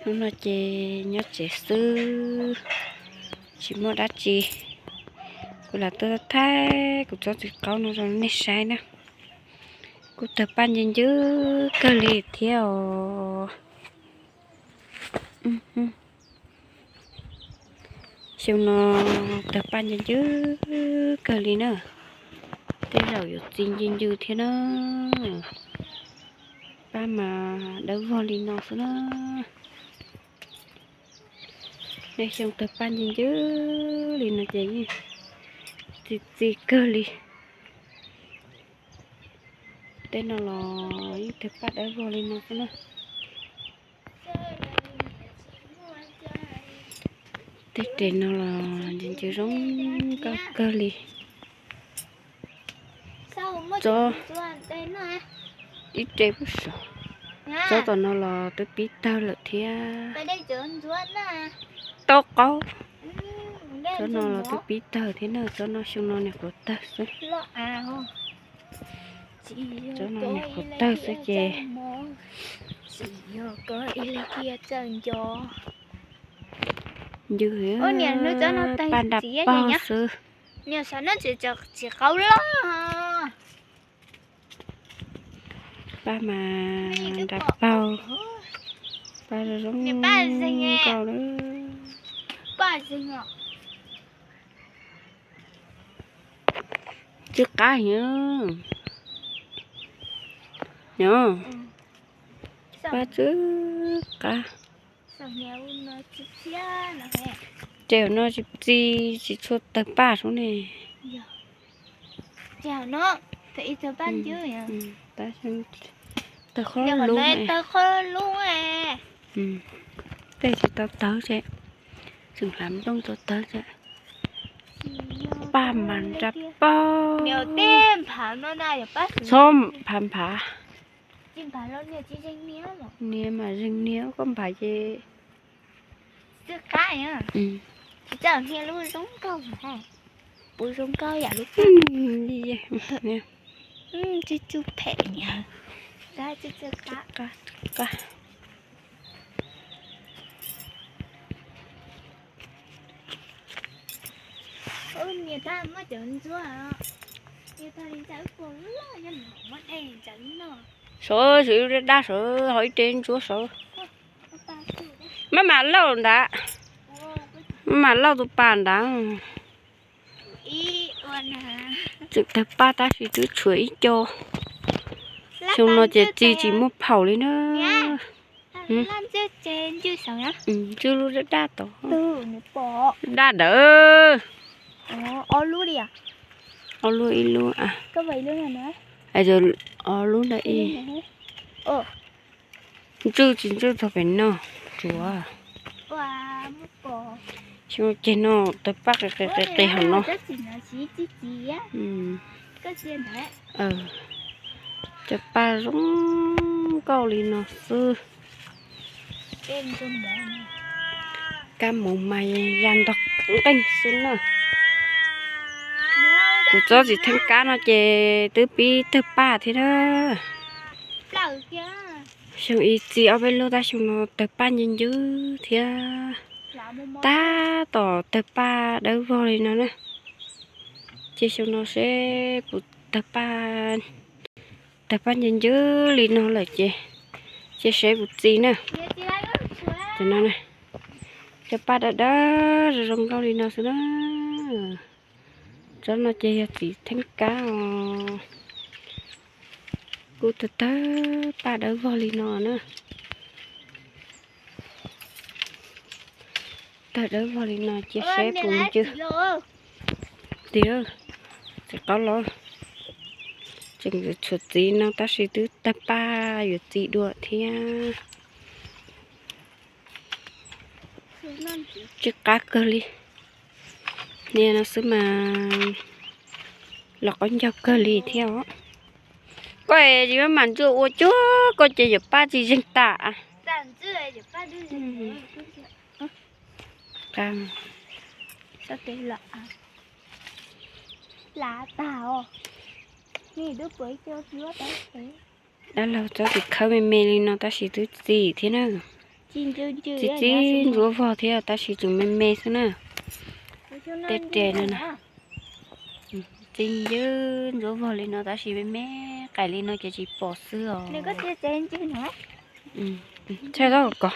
Hnub no ces nyob tsev xwb, tsis muaj dab tsi. Kuv lam tuaj thaij kuv tsob txiv qaub no rau nej saib na. Kuj tawg paj ncw ncw kawg li thiab os. Xyoo no tawg paj ncw ncw kawg li na. Tej zaum yuav txi ncw ncw thiab na. Paj mas dawb vog li no xwb na. Nej xyoo tawg paj ncw ncw li no ces yeej txi txi kawg li. Tej no los yeej tawg paj dawb vog li no xwb na. Tej res no los ncw ncw zoo nkauj kawg li. Tsob ib re puag saum, tsob tom no los twb pib tawg lawm thiab. Tau qaub. Tsob no los twb pib tawg thiab na, tsob no xyoo no nyuam qhuav tawg xwb. Tsob no nyuam qhuav tawg xwb ces ncw paj nra paug xwb. Paj mas nra paug, paj zoo zoo nkauj lawm. Tsw qab heev. Nyob, paj tsw qab. Res no tsis txi, tsis tshua tawg paj sub ne. Tawg qhov lub, tej tsis tau tawg ces tseem hlav nplooj tau tawg ces. Paj mas nra paug, txhob phav nphav. Nias mas zeeg nias, koj nphav ces Sav, sav dab dab sav ho ib re ntsuab sav. Maj mam lauj ntawd, maj mam lauj tus pas ntawd. Tseem tawg paj tab sis twb tshuav ib co. Xyoo no ces txi tsis muaj phaum li na. Ntswj lub daj daj tod. Daj dawm. Ob lub ib lub. Ob lub ntawd ib. Ntswj tsis ntswj txog pem no tsuav. Xyoo no ces no tawg paj qis qis qis hauv no. Cov paj zoo nkauj li no xwb. Kab mus mas ya ntog nqeeg xwb na. Kuv tsob txiv theeb kab no ces twb pib tawg paj thiab na. Xyoo ib txi ob peb lub tab xyoo no tawg paj ncw ncw thiab. Tab tom tawg paj dawb vog li no na. Ces xyoo no seb puas tawg paj, tawg paj ncw ncw li no lawm ces, ces seb puas txi na. Cov no, cov paj dawb dawb zoo zoo nkauj li no xwb na. Tsob no ces yog txiv theeb kab os. Kuj tawg tawg paj dawb vog li no na. Tawg dawb vog li no ces seb puas ncw. Tiag, txiv qaub los tseem tshuav txiv no tab sis twb tawg paj yuav txi dua thiab. Tsw qab kawg li. Nias no xwb mas los qaub ncaug kawg li thiab os. Koj es tsis maj mam ntsuj ua cuag koj ces yawm paj tsis zeeg tas. Dab laug txob txiv khawb me me li no tab sis twb txi thiab na. Txi txi ntsuab vog thiab tab sis tseem me me xwb na. Tej res no na. Txi ntsuab vog li no tab sis me me, qaim li no ces tsis pom xwb os. Tshaj txob kom